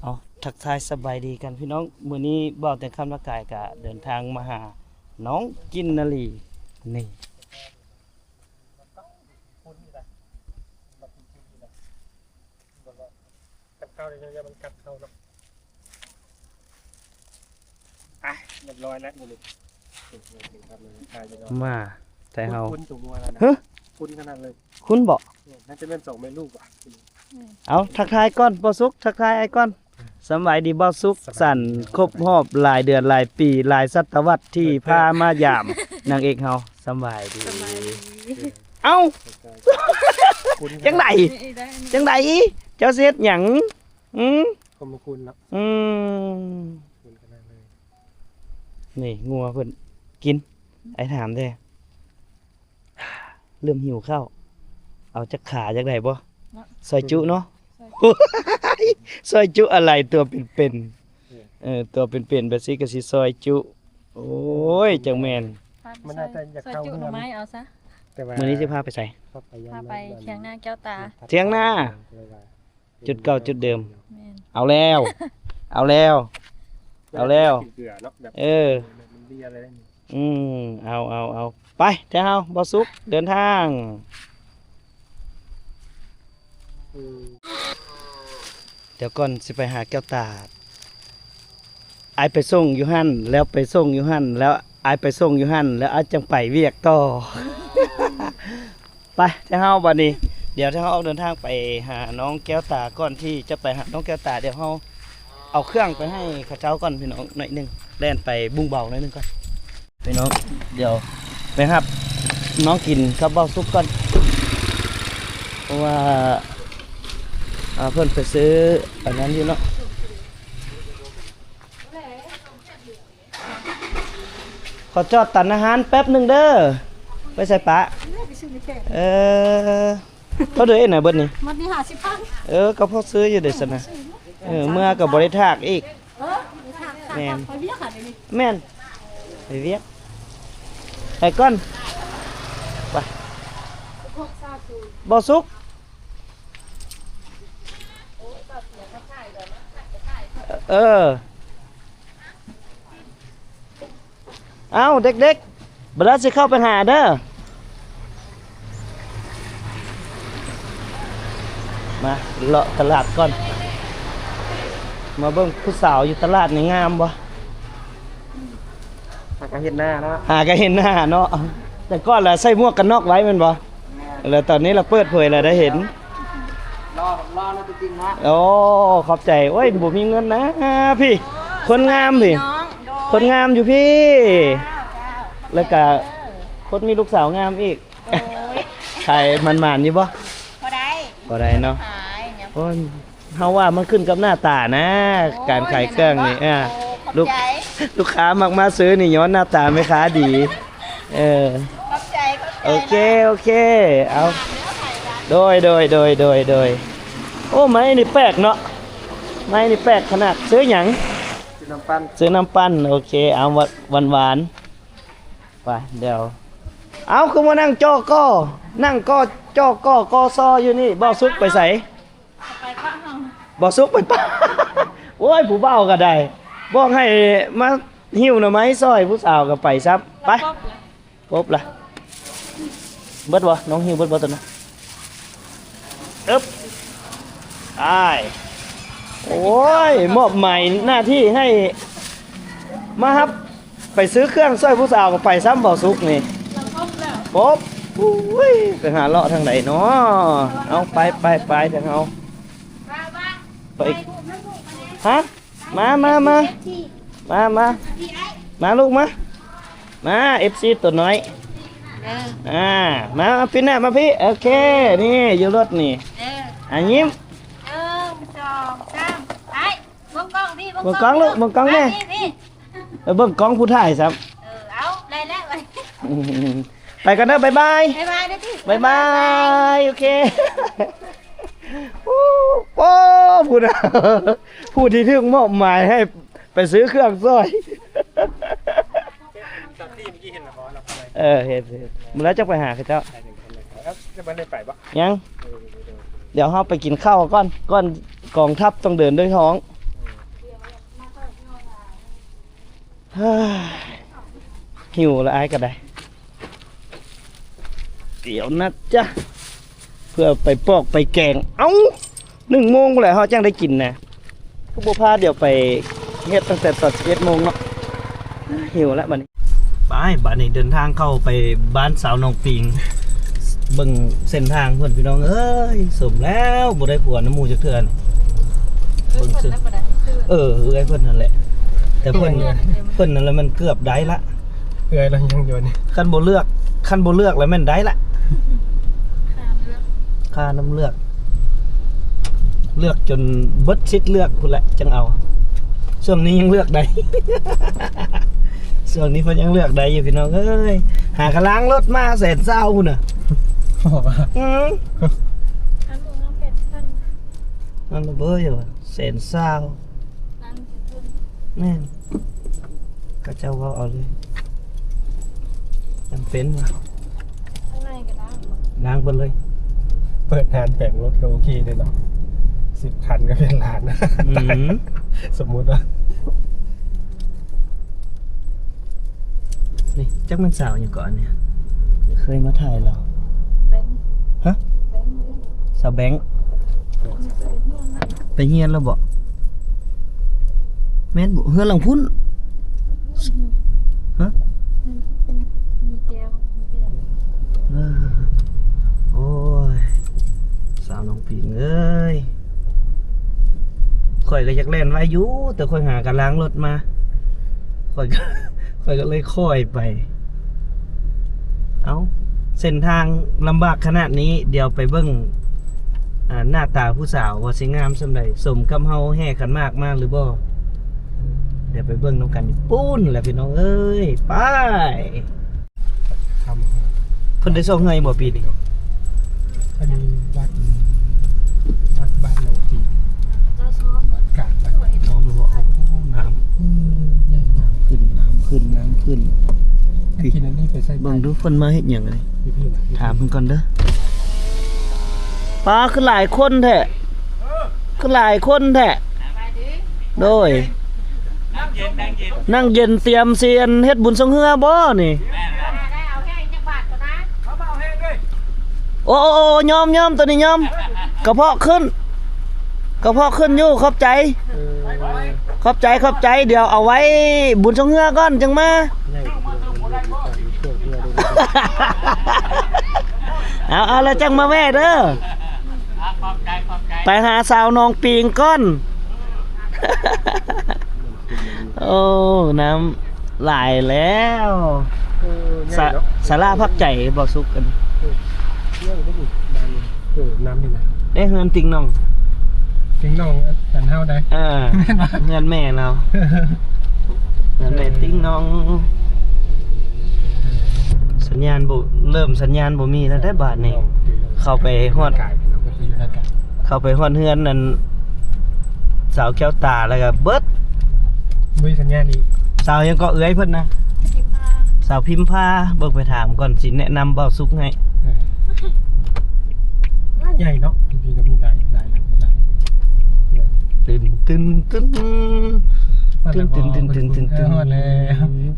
ເອົາ ທັກທາຍສະບາຍດີກັນພີ່ນ້ອງ, ມື້ນີ້ບ່າວແຕ່ງຄຳລະກາຍກະເດີນທາງມາຫານ້ອງກິນນາລີນີ້. ກັດເຂົ້າເລີຍ ຢ່າມັນກັດເຂົ້າເນາະ. ອ່ະ ຮຽບຮ້ອຍແລ້ວມື້ນີ້ ມາ ໄທເຮົາ ຄຸ້ນຕົວງົວແລ້ວນະ. ຫຶ? ຄຸ້ນຂະໜາດເລີຍ. ຄຸ້ນບໍ່? ເອີ ໜ້າຈະແມ່ນສອງແມ່ລູກວ່ະ. ເອົາ ທັກທາຍກ່ອນ ບ່າວສຸກ ທັກທາຍອ້າຍກ່ອນ. ສຳບາຍດີບ່າວສຸກ ສຳບາຍດີ ສັນຄົບຮອບຫຼາຍເດືອນຫຼາຍປີ ຫຼາຍສະຕະວັດທີ່ພາມາຢາມນາງເອກເຮົາ. ສຳບາຍດີ ສະບາຍດີ. ເອົ້າ ຈັ່ງໃດ ຈັ່ງໃດ ເຈົ້າຊິເຮັດຫຍັງ? ອືມ ຂົມມະຄຸນເນາະ. ອືມ ຂຸນຂະໜາດເລີຍ. ນີ້ງົວເພິ່ນກິນ. ອ້າຍຖາມແດ່ ເລີ່ມຫິວເຂົ້າ. ເອົາຈັກຂາ ຢາກໄດ້ບໍ່? ເນາະ ຊອຍຈຸເນາະ. ຊອຍຈຸອະໄລ ຕົວເປັນໆ. ເອີ ເອີ ຕົວເປັນໆແບບຊີ້ກໍຊິຊອຍຈຸ. ໂອ້ຍ ຈັ່ງແມ່ນ ມັນໜ້າຈະຢາກເຂົ້າເຮືອນ. ຊອຍຈຸໜໍ່ໄມ້ເອົາຊະ. ແຕ່ວ່າມື້ນີ້ຊິພາໄປໃສ? ພາໄປ ພາໄປຖຽງນາແກ້ວຕາ. ຖຽງນາ ຈຸດເກົ່າຈຸດເດີມ. ແມ່ນ ເອົາແລ້ວ ເອົາແລ້ວ ເອົາແລ້ວ. ເອີ ມັນເບຍເລີຍນີ້. ອືມ ເອົາ ເອົາ ເອົາ ໄປ ແຕ່ເຮົາ ບ່າວສຸກ ເດີນທາງ. ດຽວກ່ອນ ຊິໄປຫາແກ້ວຕາ. ອ້າຍໄປສົ່ງຢູ່ຫັ້ນ ແລ້ວໄປສົ່ງຢູ່ຫັ້ນ ແລ້ວອ້າຍໄປສົ່ງຢູ່ຫັ້ນ ແລ້ວອ້າຍຈັ່ງໄປວຽກຕໍ່. ໄປ ແຕ່ເຮົາບັດນີ້ ດຽວແຕ່ເຮົາອອກເດີນທາງໄປຫານ້ອງແກ້ວຕາ. ກ່ອນທີ່ຈະໄປຫານ້ອງແກ້ວຕາ ດຽວເຮົາເອົາເຄື່ອງໄປໃຫ້ເຂົາເຈົ້າກ່ອນ ພີ່ນ້ອງ ໜ້ອຍໜຶ່ງ ແລ່ນໄປບຸ້ງເບົາໜ້ອຍໜຶ່ງກ່ອນ. ພີ່ນ້ອງ ດຽວໄປຮັບນ້ອງກິນກັບບ່າວສຸກກ່ອນ ເພາະວ່າ ອ່າ ເພິ່ນໄປຊື້ອັນນັ້ນຢູ່ເນາະ. ຂໍຈອດຕັນອາຫານແປັບໜຶ່ງເດີ. ໄປໃສປະ? ເອີ ເທົ່າໃດນະເບິດນີ້? ໝົດນີ້ຫ້າສິບພັນ. ເອີ ກໍພໍຊື້ຢູ່ເດຊັ້ນນະ. ເອີ ເມື່ອກໍບໍ່ໄດ້ຖາກອີກ. ເອີ ໄປຖາກ ແມ່ນ ໄປວຽກຫາດຽວນີ້. ແມ່ນ ໄປວຽກ ໄປກ່ອນ ໄປ. ບໍ່ສຸກ ເອີ ເອົ້າ ເດັກໆ ບັດນີ້ຊິເຂົ້າໄປຫາເດີ. ມາເລາະຕະຫຼາດກ່ອນ ມາເບິ່ງຜູ້ສາວຢູ່ຕະຫຼາດນີ້ງາມບໍ່? ຫາກະເຫັນໜ້າເນາະ ຫາກະເຫັນໜ້າເນາະ. ແຕ່ກ່ອນລະໃສ່ໝວກກັນນັອກໄວ້ແມ່ນບໍ່? ແມ່ນ ແລ້ວຕອນນີ້ລະເປີດເຜີຍລະໄດ້ເຫັນ. ຫຼໍ່ ຫຼໍ່ນະ ຕົວຈິງເນາະ. ໂອ້ ຂອບໃຈ. ໂອ້ຍ ບໍ່ມີເງິນນະ ພີ່ ຄົນງາມພີ່ ຄົນງາມຢູ່ພີ້. ເຈົ້າ ເຈົ້າ ແລ້ວກະຄົນມີລູກສາວງາມອີກ. ໂອ້ຍ ຂາຍໝານໆຢູ່ບໍ່? ພໍໄດ້ ພໍໄດ້ເນາະ. ໂອ້ຍ ເຮົາວ່າມັນຂຶ້ນກັບໜ້າຕານະ ການຂາຍເຄື່ອງນີ້. ອ່າ ລູກ ລູກຄ້າມັກມາຊື້ນີ້ຍ້ອນໜ້າຕາແມ່ຄ້າດີ. ເອີ ຂອບໃຈ ຂອບໃຈ. ໂອເຄ ໂອເຄ ເອົາ ໂດຍ ໂດຍ ໂດຍ ໂດຍ ໂດຍ. ໂອ້ ໄມ້ນີ້ແປກເນາະ ໄມ້ນີ້ແປກຂະໜາດ. ຊື້ຫຍັງ? ຊື້ນ້ຳປັ່ນ ຊື້ນ້ຳປັ່ນ. ໂອເຄ ເອົາ ຫວານໆ. ໄປ ດຽວ ເອົ້າ ຄືມານັ່ງຈໍ້ກໍ ນັ່ງກໍຈໍ້ກໍກໍຊໍຢູ່ນີ້. ບໍ່ສຸກໄປໃສ? ໄປປະເຮົາ ບໍ່ສຸກໄປປະ. ໂອ້ຍ ຜູ້ບ່າວກໍໄດ້ ບອກໃຫ້ມາຫິ້ວໜໍ່ໄມ້ຊ່ອຍ ຜູ້ສາວກໍໄປຊ້ຳ. ໄປ ຄົບລະ ຄົບລະ. ເບິດບໍ່? ນ້ອງຫິ້ວເບິດບໍ່ຕົວນັ້ນ? ອຶບ ອ້າຍ ໂອ້ຍ ມອບໝາຍໜ້າທີ່ໃຫ້ມາຮັບ ໄປຊື້ເຄື່ອງຊ່ອຍຜູ້ສາວກໍໄປຊ້ຳ. ເບົາສຸກນີ້ ປົບ ໂອ້ຍ ໄປຫາເລາະທາງໃດເນາະ? ເອົາ ໄປ ໄປ ໄປ ທາງເຮົາ ໄປ ຮະ? ມາ ມາ ມາ ມາ ມາ ມາລູກມາ ມາ ເອັຟຊີຕົວນ້ອຍ. ເອີ ອ່າ ມາ ມາ ປິ່ນໜ້າມາພີ້. ໂອເຄ ນີ້ຢູ່ລົດນີ້. ເອີ ອ່າ ຍິ້ມ ໜຶ່ງ ສອງ ສາມ ໄປ ເບິ່ງກ້ອງພີ້ ເບິ່ງກ້ອງລູກ ເບິ່ງກ້ອງແມ່ ໄປພີ້ ໄປເບິ່ງກ້ອງຜູ້ຖ່າຍຊ້ຳ. ເອີ ເອົາ ໄດ້ແລ້ວ ໄປກ່ອນເດີ ບາຍບາຍ ບາຍບາຍເດີຕິ ບາຍບາຍ ໂອເຄ. ໂອ້ ໂອ້ ຜູ້ນະ ຜູ້ທີ່ຖືກມອບໝາຍໃຫ້ໄປຊື້ເຄື່ອງຊ່ອຍ. ເອີ ເຫັນ ເຫັນ ມື້ແລ້ວຈະໄປຫາເຂົາເຈົ້າ. ຍັງ ເອີ ເອີ. ດຽວເຮົາໄປກິນເຂົ້າກ່ອນ ກ່ອນກອງທັບຕ້ອງເດີນດ້ວຍທ້ອງ. ຫິວລະອ້າຍກໍໄດ້. ດຽວນະຈ໊ະ ເພື່ອໄປປອກໄປແກງ. ເອົ້າ ໜຶ່ງໂມງພຸ້ນແຫຼະ ເຮົາຈັ່ງໄດ້ກິນນະ. ຄືບໍ່ພາດ ດຽວໄປເຮັດຕັ້ງແຕ່ຕອນສິບເອັດໂມງເນາະ. ຫິວລະບັດນີ້. ໄປ ບັດນີ້ເດີນທາງເຂົ້າໄປບ້ານສາວນ້ອງປິງ. ເບິ່ງເສັ້ນທາງເພິ່ນ ພີ່ນ້ອງເອີຍ ສົມແລ້ວບໍ່ໄດ້ຜົວນຳໝູ່ຈັກເທື່ອ. ເອີ ເອື້ອຍເພິ່ນນັ້ນແຫຼະ ແຕ່ເພິ່ນ ເພິ່ນນັ້ນລະມັນເກືອບໄດ້ລະ. ເອື້ອຍລະຍັງຢູ່ນີ້ ຄັນບໍ່ເລືອກ ຄັນບໍ່ເລືອກລະແມ່ນໄດ້ລະ. ຄານຳເລືອກ ເລືອກຈົນເບິດສິດເລືອກພຸ້ນແຫຼະ ຈັ່ງເອົາ. ຊ່ວງນີ້ຍັງເລືອກໄດ້ ຊ່ວງນີ້ເພິ່ນຍັງເລືອກໄດ້ຢູ່ ພີ່ນ້ອງເອີຍ. ຫາກະລ້າງລົດມາແສນຊາວພຸ້ນນະ. ອືມ ອັນໜູເຮົາແປດພັນ ນັ້ນລະເບີຍວ່າແສນຊາວ. ແມ່ນ ເຂົາເຈົ້າເວົ້າເອົາເລີຍ ຈຳເປັນວ່າ ຂ້າງໃນກໍລ້າງ ລ້າງເບິດເລີຍ. ເປີດຮ້ານແປງລົດກໍໂອເຄເດ້ເນາະ ສິບຄັນກໍເປັນລ້ານ. ອືມ ສົມມຸດວ່າ ນີ້ ຈັກແມ່ນສາວຫຍັງເກາະອັນນີ້ ເຄີຍມາຖ່າຍລາວ. ແບງ ຮະ ແບງ ສາວແບງ ໄປຮຽນແລ້ວບໍ່? ແມ່ນບໍ່? ເຮືອນຫຼັງພຸ້ນ ຮະ? ເອີ ໂອ້ຍ ສາວນ້ອງປິງເອີຍ ຂ້ອຍກໍຢາກແລ່ນໄວຢູ່ ແຕ່ຂ້ອຍຫາກະລ້າງລົດມາ ຂ້ອຍກໍ ຂ້ອຍກໍເລີຍຄ່ອຍໄປ. ເອົ້າ ເສັ້ນທາງລຳບາກຂະໜາດນີ້ ດຽວໄປເບິ່ງ ອ່າ ໜ້າຕາຜູ້ສາວວ່າຊິງາມສ່ຳໃດ ສົມກັບເຮົາແຫ່ຂັນໝາກມາຫຼືບໍ່? ດຽວໄປເບິ່ງນຳກັນຢູ່ພຸ້ນແຫຼະ ພີ່ນ້ອງເອີຍ ໄປ. ເພິ່ນໄດ້ຊອກເຮືອນບໍ່ປີນີ້? ອັນນີ້ວັດ ວັດບ້ານໜອງປີ ວັດກາງ ນ້ອງບໍ່ ນ້ຳ ເອີ ໃຫຍ່ ນ້ຳຂຶ້ນ ນ້ຳຂຶ້ນ ນ້ຳຂຶ້ນ. ກິນອັນນີ້ໄປໃສ່ ເບິ່ງດູເພິ່ນມາເຮັດຫຍັງອັນນີ້ ຢູ່ພີ້ຫວະ ຖາມເພິ່ນກ່ອນເດີ. ປ້າ ຄືຫຼາຍຄົນແທ້ ຄືຫຼາຍຄົນແທ້. ໂດຍ ນ້ຳເຢັນ ນ້ຳເຢັນ ຕຽມຊິອັນເຮັດບຸນຊ່ອງເຮືອບໍ່ນີ້? ໂອ້ ໂອ້ ໂອ້ ຍອມ ຍອມ ໂຕນີ້ຍອມ ກະເພາະຂຶ້ນ ກະເພາະຂຶ້ນຢູ່ ຂອບໃຈ ຂອບໃຈ ຂອບໃຈ. ດຽວເອົາໄວ້ບຸນຊ່ອງເຮືອກ່ອນຈັ່ງມາ. ເອົາ ເອົາ ແລ້ວຈັ່ງມາແວ່ເດີ. ໄປຫາສາວໜອງປີງກ່ອນ. ໂອ້ ນ້ຳຫຼາຍແລ້ວ. ເອີ ໃຫຍ່ເນາະ ສາລາພັກໃຈບໍ່ສຸກອັນນີ້. ເອີ ໃຫຍ່ເດ້ນີ້ ເອີ ນ້ຳນີ້ນະ. ເດ້ ເຮືອນຕິ່ງໜອງ ຕິ່ງໜອງອັນເຮົາໄດ໋. ເອີ ແມ່ນບໍ່? ເຮືອນແມ່ລາວ ເຮືອນແມ່ຕິ່ງໜອງ. ສັນຍານບໍ່ ເລີ່ມສັນຍານບໍ່ມີແລ້ວເດ້ບາດນີ້. ເຂົ້າໄປຮອດ ເຂົ້າໄປຮອດເຮືອນນັ້ນ ສາວແກ້ວຕາແລ້ວກໍເບິດ ບໍ່ມີສັນຍານອີກ. ສາວຫຍັງເກາະເອື້ອຍເພິ່ນນະ? ພິມພາ ສາວພິມພາ. ເບິ່ງໄປຖາມກ່ອນ ຊິແນະນຳບ່າວສຸກໃຫ້. ເອີ ໃຫຍ່ເນາະ ພີ່ກໍມີຫຼາຍ ຫຼາຍ ຫຼາຍ ຕຶນ ຕຶນ ຕຶນ ຕຶນ ຕຶນ ຕຶນ ຕຶນ ຕຶນ ຕຶນ ຕຶນ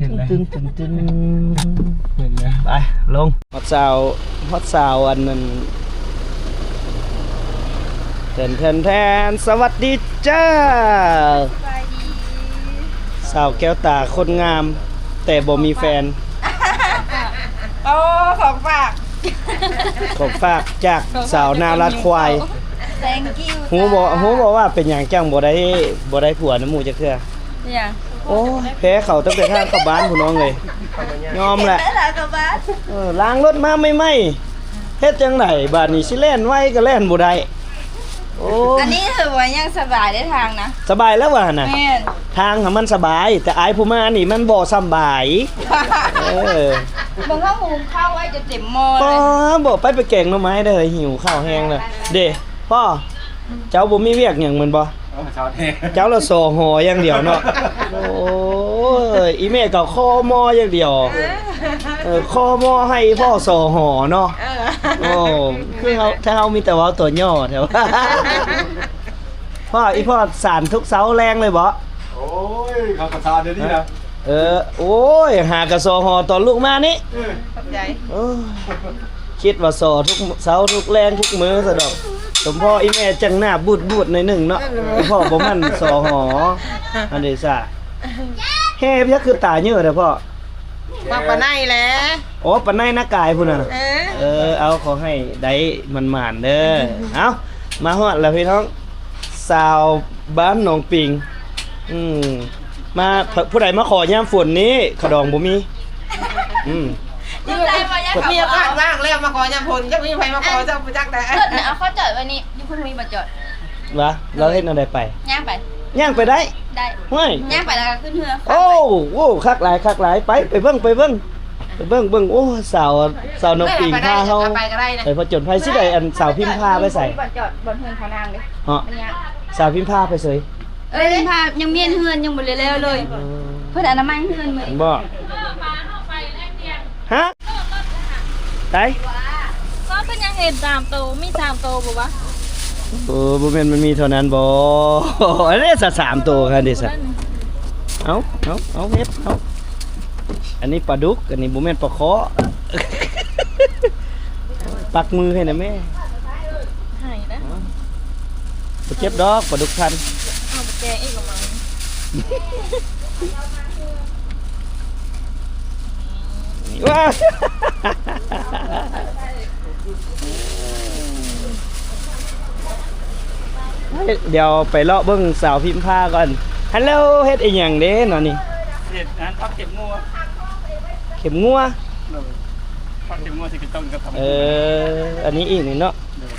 ຕຶນ ຕຶນ ຕຶນ ຕຶນ ໄປລົງ. ຮອດສາວ ຮອດສາວອັນນັ້ນ ແທນ ແທນ ແທນ ສະຫວັດດີຈ້າ ສະບາຍດີ ສາວແກ້ວຕາຄົນງາມ ແຕ່ບໍ່ມີແຟນ. ໂອ້ ຂອງຝາກ ຂອງຝາກຈາກສາວໜ້າລາດຄວາຍ. Thank you ຮູ້ບໍ່ ຮູ້ບໍ່ວ່າເປັນຫຍັງຈັ່ງບໍ່ໄດ້ ບໍ່ໄດ້ຜົວນຳໝູ່ຈັກເທື່ອ? ເປັນຫຍັງ? ໂອ້ຍ ແພ້ເຂົາຕັ້ງແຕ່ທາງເຂົ້າບ້ານພຸ້ນນ້ອງເອີຍ. ຍອມແຫຼະ ເອີ ລ້າງລົດມາໃໝ່ໆ ເຮັດຈັ່ງໃດບາດນີ້ ຊິແລ່ນໄວກໍແລ່ນບໍ່ໄດ້. ໂອ້ຍ ອັນນີ້ຖືວ່າຍັງສະບາຍໄດ໋ທາງນະ. ສະບາຍແລ້ວວ່າຫັ້ນນະ. ແມ່ນ ທາງຫັ້ນມັນສະບາຍ ແຕ່ອ້າຍຜູ້ມານີ້ມັນບໍ່ສຳບາຍ. ເອີ ເບິ່ງເຮົາຫຸງເຂົ້າໄວ້ຈົນເຕັມໝໍ້ເລີຍ. ບໍ່ ໄປ ໄປແກງໜໍ່ໄມ້ເດີ ຫິວເຂົ້າແຮງແລ້ວເດ້. ພໍ່ ເຈົ້າບໍ່ມີວຽກຫຍັງແມ່ນບໍ່? ເອີ ເຈົ້າລະສໍຫໍຢ່າງດຽວເນາະ. ໂອ້ຍ ອີ່ແມ່ກໍຂໍໝໍຢ່າງດຽວ. ເອີ ເອີ ຂໍມໍໃຫ້ອີ່ພໍ່ ສຫ ເນາະ. ເອີ ໂອ້ ຄືເຮົາ ແທ້ເຮົາມີແຕ່ເວົ້າຕົວຫຍໍ້ແທ້. ພໍ່ ອີ່ພໍ່ສານທຸກເຊົ້າແລງເລີຍບໍ? ໂອ້ຍ ເຂົາກໍສານດຽວນີ້ນະ. ເອີ ໂອ້ຍ ຫາກະ ສຫ ຕອນລູກມານີ້. ເອີ ຂອບໃຈ. ໂອ້ຍ ຄິດວ່າ ສ ທຸກເຊົ້າທຸກແລງທຸກມື້ຊະດອກ. ສົມພໍອີ່ແມ່ຈັ່ງໜ້າບູດໆໜ້ອຍໜຶ່ງເນາະ. ເອີ ພໍ່ບໍ່ໝັ້ນ ສຫ ອັນເດຊາ. ແຮ່ເພຍ ຄືຕາເຍີແທ້ພໍ່? ມາປານໃນແຫຼະ. ໂອ້ ປານໃນນາກາຍພຸ້ນນະ. ເອີ ເອີ ເອົາ ຂໍໃຫ້ໄດ້ໝານໆເດີ. ເອົາ ມາຮອດແລ້ວພີ່ນ້ອງ ສາວບ້ານໜອງປິງ. ອືມ ມາ ຜູ້ໃດມາຂໍຍາມຝົນນີ້ ຂະດອງບໍ່ມີ. ອືມ ມີໂອກາດວ່າງແລ້ວມາຂໍຍາມຝົນ ຈັກມີໃຜມາຂໍ ເຈົ້າບໍ່ຈັກແດ່. ເອີ ເອົາເຂົາຈອດໄວ້ນີ້ ຢູ່ພຸ້ນມີບໍ່ຈອດ. ວ່າລາວເຮັດແນວໃດໄປ? ຍ່າງໄປ. ຍ່າງໄປໄດ້? ໄດ້. ຫ້ວຍ ຍ່າງໄປແລ້ວກໍຂຶ້ນເຮືອ. ໂອ້ ໂອ້ ຄັກຫຼາຍ ຄັກຫຼາຍ. ໄປ ໄປເບິ່ງ ໄປເບິ່ງ ໄປເບິ່ງ ເບິ່ງ. ໂອ້ ສາວ ສາວນ້ອງປິງພາເຮົາໄປກໍໄດ້ນະ ໄປຜະຈົນໄພຊິໄດ້. ອັນສາວພິມພາໄປໃສ? ບໍ່ຈອດ ບ່ອນເຮືອນຂອງນາງເດ້. ເນາະ ສາວພິມພາໄປໃສ? ເອີ ພິມພາຍັງມ້ຽນເຮືອນ ຍັງບໍ່ໄດ້ແລ້ວເລີຍ. ເອີ ເພິ່ນອະນາໄມເຮືອນມື້ນີ້. ບໍ່ ຮະ? ໄປ ກໍເປັນຫຍັງເຫັນສາມໂຕ ມີສາມໂຕບໍ່ວະ? ເອີ ບໍ່ແມ່ນມັນມີເທົ່ານັ້ນບໍ່? ອັນນີ້ສະ ສາມໂຕຫັ້ນເດຊະ. ເອົາ ເອົາ ເອົາ ເຮັດ ເອົາ. ອັນນີ້ປາດຸກ ອັນນີ້ບໍ່ແມ່ນປາຄໍ. ປັກມືໃຫ້ນະແມ່. ໃຫ້ນະ. ບໍ່ເຈັບດອກ ປາດຸກພັນ. ເອົາໄປແກງອີກລະມັງ. ວ້າ ດຽວໄປເລາະເບິ່ງສາວພິມພາກ່ອນ. ຮັນໂຫຼ ເຮັດອີ່ຫຍັງເດ້ເນາະນີ້? ເຮັດອັນ ພັກເຂັບງົວ. ເຂັບງົວ? ໂດຍ ພັກເຂັບງົວຊິໄປຕົ້ມກັບ ເອີ ອັນນີ້ອີກນີ້ເນາະ. ໂດຍ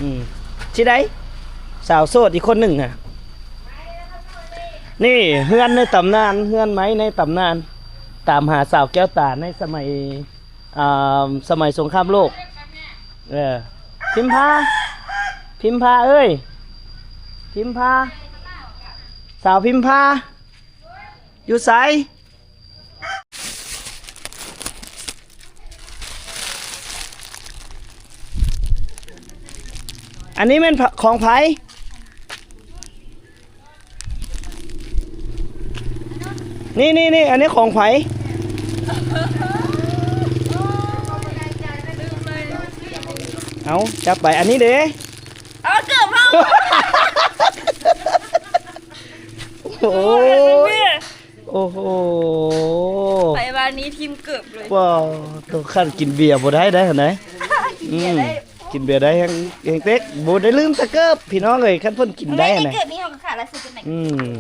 ອືມ ຊິໄດ້ ສາວໂສດອີກຄົນໜຶ່ງຫັ້ນ. ນີ້ເຮືອນໃນຕຳນານ ເຮືອນໄມ້ໃນຕຳນານ ຕາມຫາສາວແກ້ວຕາໃນສະໄໝ ອ່າ ສະໄໝສົງຄາມໂລກ. ເອີ ພິມພາ ພິມພາເອີຍ ພິມພາ ສາວພິມພາ ຢູ່ໃສ? ອັນນີ້ແມ່ນຂອງໃຜ? ນີ້ໆໆ ອັນນີ້ຂອງໃຜ? ເອົາ ຈັບໄປ. ອັນນີ້ເດ້? ເອົາເກີບເຮົາ. ໂອ້ຍ ໂອ້ໂຫ ໄປວານນີ້ຖິ້ມເກີບເລີຍ. ວ້າວ ໂຕ ຄັນກິນເບຍບໍ່ໄດ້ໄດ໋ຫັ້ນໃດ. ອືມ ກິນເບຍໄດ້ແຮງ ແຮງເຕັກ ບໍ່ໄດ້ລືມຕະເກີບ ພີ່ນ້ອງເອີຍ. ຄັນເພິ່ນກິນໄດ້ຫັ້ນນະ ເກີບນີ້ເຮົາກໍຂາດລາຍຊື່ເປັນແມັກ. ອືມ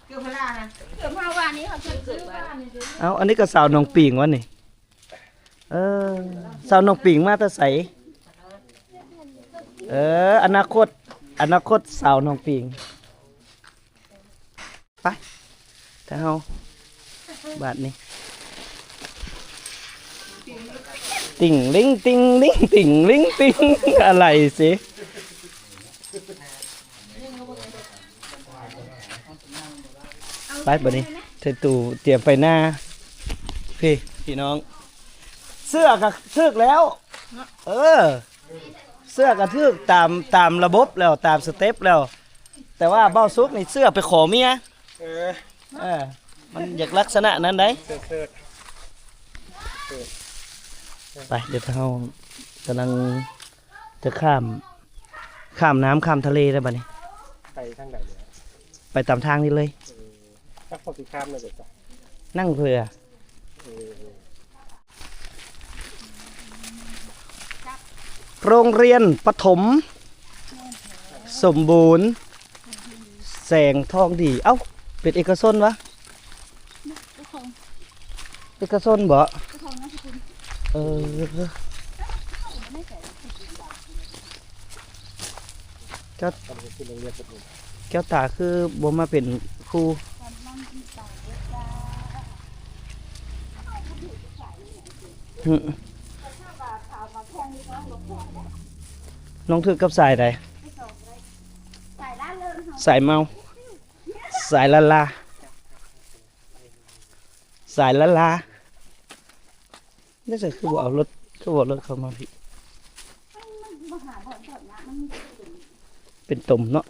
ເກີບພະລານະ ເກີບເຮົາວານນີ້ເຮົາເກີບ. ເອົ້າ ອັນນີ້ກໍສາວໜອງປິງວະນີ້. ເອີ ສາວໜອງປິງມາແຕ່ໃສ? ເອີ ອະນາຄົດ ອະນາຄົດສາວໜອງປິງ. ໄປ ຖ້າເຮົາ ບາດນີ້ ຕິ່ງລິງຕິ່ງລິງ ຕິ່ງລິງຕິ່ງ ອະໄລຊິ. ໄປບາດນີ້ ໃສ່ຕູ້ ຕຽມໄປນາ. ພີ່ ພີ່ນ້ອງ ເສື້ອກະຖືກແລ້ວ. ເອີ ເສື້ອກະຖືກຕາມ ຕາມລະບົບແລ້ວ ຕາມສະເຕັບແລ້ວ. ແຕ່ວ່າເບົາສຸກນີ້ເສື້ອໄປຂໍເມຍ. ເອີ ເອີ ມັນຢາກລັກສະນະນັ້ນໃດ໋. ໄປ ດຽວເຮົາກຳລັງຈະຂ້າມ ຂ້າມນ້ຳຂ້າມທະເລແລ້ວບາດນີ້. ໄປທາງໃດເລີຍ? ໄປຕາມທາງນີ້ເລີຍ. ເອີ ຈັກພໍຊິຂ້າມໄດ້ບໍ່? ນັ່ງເຮືອ. ເອີ ໂຮງຮຽນປະຖົມສົມບູນແສງທອງດີ. ເອົ້າ ເປັນເອກະຊົນຫວາ? ເອກະຊົນບໍ? ເອີ ແກ້ວ ແກ້ວຕາຄືບໍ່ມາເປັນຄູ? ຫື ນ້ອງຖືກກັບສາຍໃດ? ສາຍເມົາ ສາຍລ້ານລາ. ສາຍລ້ານລາ. ແລ້ວໃສຄືບໍ່ເອົາລົດ ຄືບໍ່ເອົາລົດເຂົ້າມາພີ້? ເປັນຕົມເນາະ.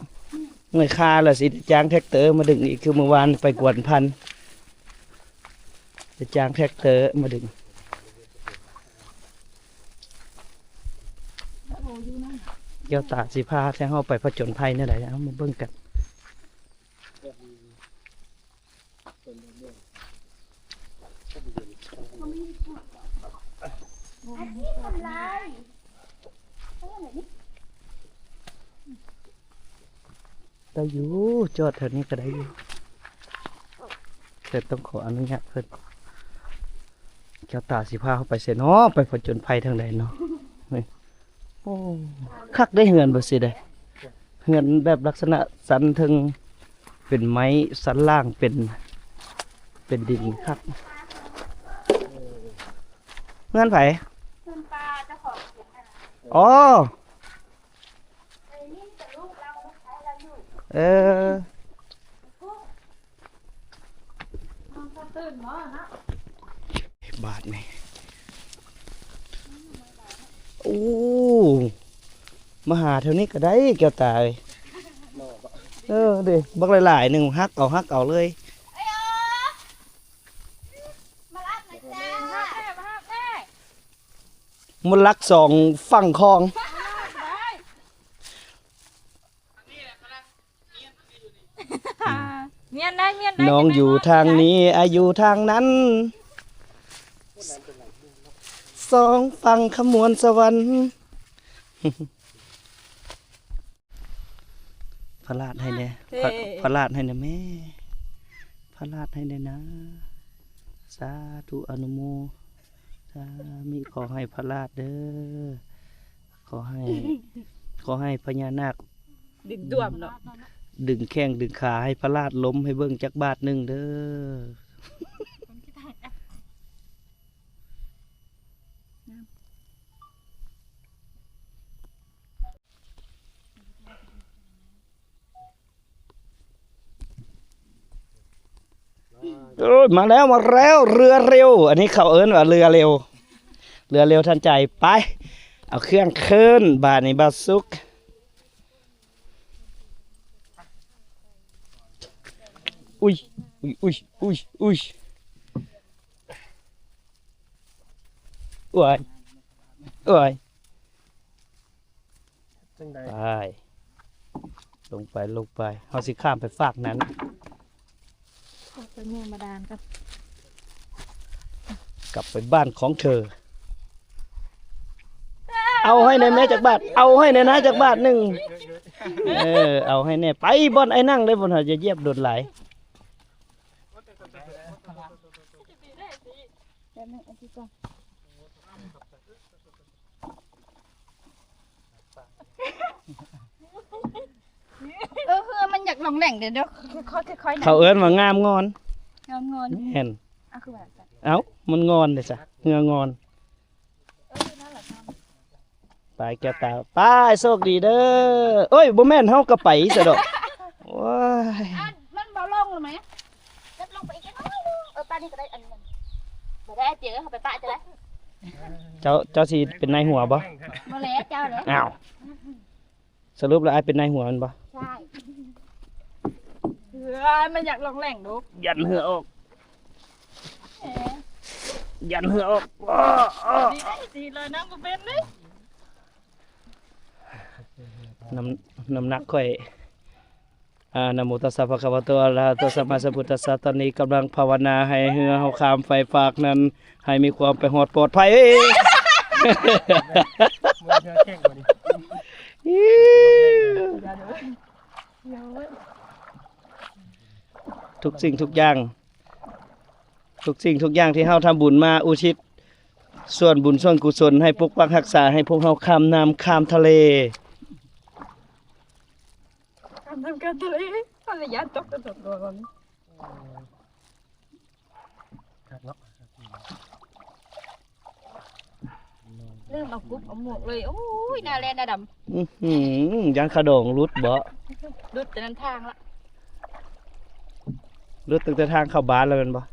ເມື່ອຍຄາແລ້ວຊິໄດ້ຈ້າງແທັກເຕີມາດຶງອີກ ຄືມື້ວານໄປກວນພັນ ໄດ້ຈ້າງແທັກເຕີມາດຶງ. ແກ້ວຕາຊິພາທາງເຮົາໄປຜະຈົນໄພແນວໃດ ເອົາມາເບິ່ງກັນ. ໄດ້ຢູ່ ຈອດແຖວນີ້ກໍໄດ້ຢູ່ ແຕ່ຕ້ອງຂໍອະນຸຍາດເພິ່ນ. ແກ້ວຕາຊິພາເຮົາໄປໃສເນາະ ໄປຜະຈົນໄພທາງໃດເນາະ? ໂອ້ ຄັກເດ້ເຮືອນ ບໍ່ຊິໄດ້ ເຮືອນແບບລັກສະນະຊັ້ນເທິງເປັນໄມ້ ຊັ້ນລ່າງເປັນ ເປັນດິນ ຄັກ. ເຮືອນໃຜ? ເຮືອນປ້າເຈົ້າຂອງສວນນະ. ອໍ ເອີ ບາດນີ້ ໂອ້ ມາຫາແຖວນີ້ກໍໄດ້ ແກ້ວຕາເອີຍ. ເອີ ເດ້ ບັກຫຼາຍໆໜຶ່ງ ຫັກເອົາ ຫັກເອົາເລີຍ. ມົນລັກສອງຝັ່ງຂອງ ນ້ອງຢູ່ທາງນີ້ ອ້າຍຢູ່ທາງນັ້ນ ສອງຝັ່ງຄຳມ່ວນສະຫວັນ. ພະລາດໃຫ້ແດ່ ພະ ພະລາດໃຫ້ແດ່ແມ່ ພະລາດໃຫ້ແດ່ນາ. ສາທຸ ອະນຸໂມທາມິ ຂໍໃຫ້ພະລາດເດີ້ ຂໍໃຫ້ ຂໍໃຫ້ພະຍານາກດຶງດ້ວມເນາະ ດຶງແຂ້ງດຶງຂາໃຫ້ພະລາດລົ້ມໃຫ້ເບິ່ງຈັກບາດໜຶ່ງເດີ້. ໂອ້ຍ ມາແລ້ວ ມາແລ້ວ ເຮືອເຣວ ອັນນີ້ເຂົາເອີ້ນວ່າເຮືອເຣວ ເຮືອເຣວທັນໃຈ. ໄປ ເອົາເຄື່ອງຂຶ້ນ ບາດນີ້ບ່າວສຸກ. ອຸ້ຍ ອຸ້ຍ ອຸ້ຍ ອຸ້ຍ ອຸ້ຍ ໂອ້ຍ ໂອ້ຍ. ຈັ່ງໃດ? ໄປ ລົງໄປ ລົງໄປ ເຮົາຊິຂ້າມໄປຟາກນັ້ນ ໄປເມືອງບາດານກັນ ກັບໄປບ້ານຂອງເທີ. ເອົາໃຫ້ແດ່ແມ່ຈັກບາດ ເອົາໃຫ້ແດ່ນາຈັກບາດໜຶ່ງ ເອີ ເອົາໃຫ້ແດ່. ໄປບ່ອນອ້າຍນັ່ງເດີ້ ບ່ອນເຮົາຈະຢຽບດົນຫຼາຍ. ແປັບໜຶ່ງ ເອົາທີ່ກ່ອນ. ເອີ ເຮືອມັນຢາກລ່ອງແຫຼ່ງເດ້ ເດີ ຄ່ອຍໆ ຄ່ອຍໆ ເຂົາເອີ້ນວ່າງາມງອນ ງາມງອນ ແມ່ນ. ເອົ້າ ຄືວ່າຊັ້ນ ເອົ້າ ມັນງອນເດ້ຊະ ເຮືອງອນ. ເອີ ນັ້ນແຫຼະ ໄປແກ້ວຕາ ໄປ ໂຊກດີເດີ. ໂອ້ຍ ບໍ່ແມ່ນ ເຮົາກໍໄປຊະດອກ. ໂອ້ຍ ອັນ ມັນບໍ່ລົງລະແມ? ເກັບລົງໄປອີກຈັກໜ້ອຍໜຶ່ງ. ເອີ ປານນີ້ກໍໄດ້ ອັນນີ້ມັນບໍ່ໄດ້ເຈີ ເຮົາໄປປະຈະໄດ້. ເຈົ້າ ເຈົ້າຊິເປັນນາຍຫົວບໍ່? ບໍ່ແຫຼະ ເຈົ້າແຫຼະ. ອ້າວ ສະຫຼຸບແລ້ວອ້າຍເປັນນາຍຫົວແມ່ນບໍ່? ໃຊ່. ເຮືອມັນຢາກລ່ອງແຫຼ່ງດູ ຢັນເຮືອອອກ ເອີ ຢັນເຮືອອອກ. ໂອ້ ໂອ້ ດີ ດີເລີຍ ນຳບໍ່ເປັນເດ້. ນ້ຳ ນ້ຳໜັກຂ້ອຍ ອາ ນະໂມຕັດສະ ພະຄະວະໂຕ ອະລະຫະໂຕ ສຳມາສຳພຸດທັດສະ. ຕອນນີ້ກຳລັງພາວະນາໃຫ້ເຮືອເຮົາຂ້າມໄປຟາກນັ້ນ ໃຫ້ມີຄວາມໄປຮອດປອດໄພ. ເຮືອແຂງບໍ່ນີ້? ທຸກສິ່ງທຸກຢ່າງ ທຸກສິ່ງທຸກຢ່າງທີ່ເຮົາທຳບຸນມາ ອຸທິດສ່ວນບຸນສ່ວນກຸສົນ ໃຫ້ປົກປັກຮັກສາ ໃຫ້ພວກເຮົາຂ້າມນ້ຳຂ້າມທະເລ. ຂ້າມນ້ຳຂ້າມທະເລ ເຮົາລະຢ້ານຕົກ ຕົກ ຕົກ ຕົກ. ຄັກເນາະ ລືມເອົາກຸບເອົາໝວກເລີຍ. ໂອ້ຍ ໜ້າແລ່ນໜ້າດຳ. ອືຫື ຢ້ານຂາດອງຫຼຸດບໍ? ຫຼຸດແຕ່ນັ້ນທາງລະ ຫຼຸດຕັ້ງແຕ່ທາງເຂົ້າບ້ານລະແມ່ນບໍ? ແມ່ນ.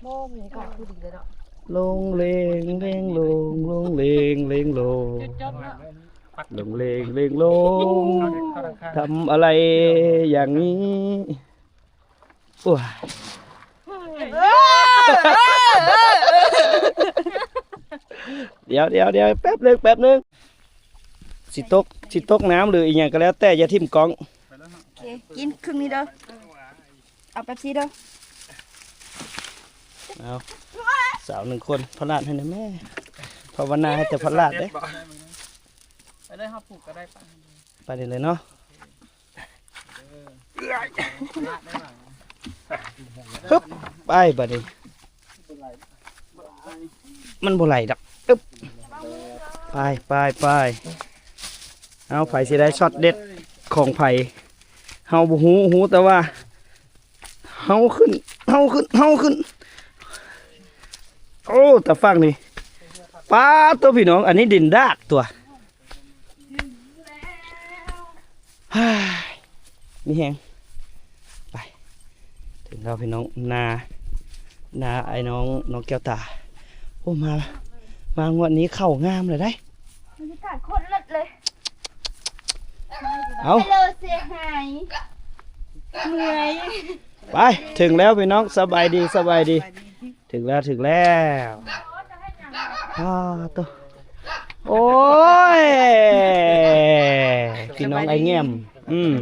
ບໍ່ ມີການຄືດີເລີຍເນາະ. ລົງເລງເລງລົງ ລົງເລງເລງລົງ ລົງເລງເລງລົງ ທຳອະໄລຢ່າງນີ້ ໂອ້ຍ ດຽວໆໆ ແປັບໜຶ່ງ ແປັບໜຶ່ງ ຊິຕົກ ຊິຕົກນ້ຳ ຫຼື ອີ່ຫຍັງກໍແລ້ວແຕ່ ຢ່າຖິ້ມກ້ອງ ໂອເຄ ກິນເຄິ່ງນີ້ເດີ ເອົາເປັບຊີເດີ ເອົາ ສາວໜຶ່ງຄົນ ພະລາດໃຫ້ແດ່ແມ່ ພາວະນາໃຫ້ແຕ່ພະລາດເດ້ ໄປເລີຍ ເຮົາຜູກກໍໄດ້ປະ ໄປໄດ້ເລີຍເນາະ ຮຶບ ໄປບາດນີ້ ມັນບໍ່ໄຫຼດອກ ອຶບ ໄປ ໄປ ໄປ ເອົາ ໃຜຊິໄດ້ຊັອດເດັດຂອງໃຜ ເຮົາບໍ່ຮູ້ ຮູ້ແຕ່ວ່າ ເຮົາຂຶ້ນ ເຮົາຂຶ້ນ ເຮົາຂຶ້ນ ໂອ້ ຕາຝັ່ງນີ້ ປາດໂຕ ພີ່ນ້ອງ ອັນນີ້ດິນດາກຕົວະ ມີແຮງ ໄປ ເຖິງແລ້ວພີ່ນ້ອງ ນາ ນາອ້າຍນ້ອງ ນ້ອງແກ້ວຕາ ໂອ້ ມາ ມາງວດນີ້ເຂົ້າງາມເລີຍໄດ໋ ບັນຍາກາດໂຄດເລີດເລີຍ ເອົ້າ ເລີເສຍຫາຍ ເມື່ອຍ ໄປ ເຖິງແລ້ວພີ່ນ້ອງ ສະບາຍດີ ສະບາຍດີ ເຖິງແລ້ວ ເຖິງແລ້ວ ອ້າໂຕ ໂອ້ຍ ພີ່ນ້ອງອ້າຍແງມ ອືມ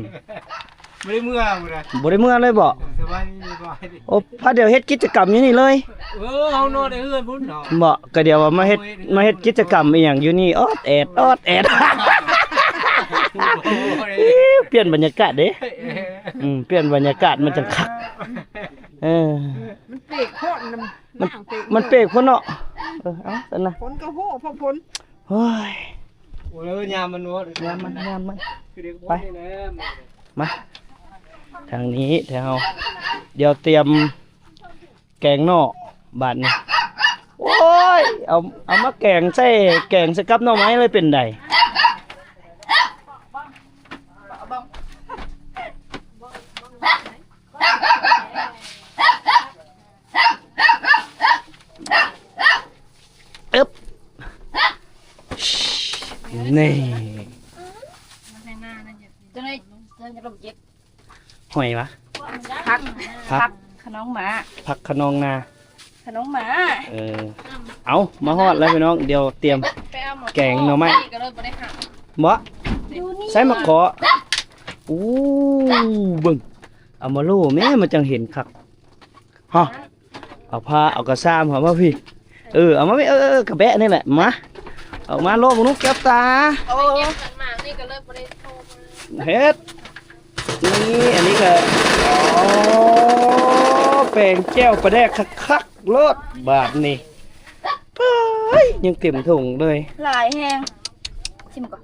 ບໍ່ໄດ້ເມືອ ບໍ່ໄດ້ ບໍ່ໄດ້ເມືອເລີຍບໍ? ສະບາຍດີ ສະບາຍດີ ໂອ້ ພາດຽວເຮັດກິດຈະກຳຢູ່ນີ້ເລີຍ ເອີ ເຮົານອນໃນເຮືອນພຸ້ນເນາະ ບໍ? ກະດຽວວ່າມາເຮັດ ມາເຮັດກິດຈະກຳອີ່ຫຍັງຢູ່ນີ້ ອອດແອດ ອອດແອດ ປ່ຽນບັນຍາກາດເດ້ ອືມ ປ່ຽນບັນຍາກາດມັນຈັ່ງຄັກ ເອີ ມັນເປກໂພດ ມັນ ມັນ ມັນເປກພຸ້ນເນາະ ເອີ ເອົາຊັ້ນນະ ຝົນກໍໂຫ ເພາະຝົນ ໂອ້ຍ ໂອ້ຍ ຍາມມັນເນາະ ຍາມມັນ ຍາມມັນ ຄືເດັກ ໄປ ນີ້ແຫຼະ ມາ ທາງນີ້ ແຖວ ດຽວຕຽມແກງໜໍ່ ບາດນີ້ ໂອ້ຍ ເອົາ ເອົາມາແກງໃສ່ ແກງໃສ່ກັບໜໍ່ໄມ້ເລີຍ ເປັນໃດ? ອຶບ ນີ້ ຈະໄດ້ ຈະໄດ້ລົມເຈັບ ຫອຍຫວາ? ຜັກ ຜັກ ຜັກຂະນອງໝາ ຜັກຂະນອງນາ ຂະນອງໝາ ເອີ ເອົາ ມາຮອດແລ້ວພີ່ນ້ອງ ດຽວຕຽມແກງໜໍ່ໄມ້ ບໍ່ ໃສ່ໝາກເຄາະ ອູ້ ເບິ່ງ ເອົາມາໂຫຼແມ້ ມັນຈັ່ງເຫັນຄັກ ຮະ ເອົາຜ້າເອົາກະຊາມເອົາມາພີ້ ເອີ ເອົາມາພີ້ ເອີ ເອີ ກະແບະນີ້ແຫຼະ ມາ ເອົາມາໂລະເບິ່ງດູແກ້ວຕາ ໂອ້ ເຮັດ ນີ້ ອັນນີ້ກະ ໂອ້ ແປງແຈ່ວປາແດກຄັກໆໂລດ ບາດນີ້ ເອີຍ ຍັງເຕັມຖົງເລີຍ ຫຼາຍແຮງ ຊິມກ່ອນ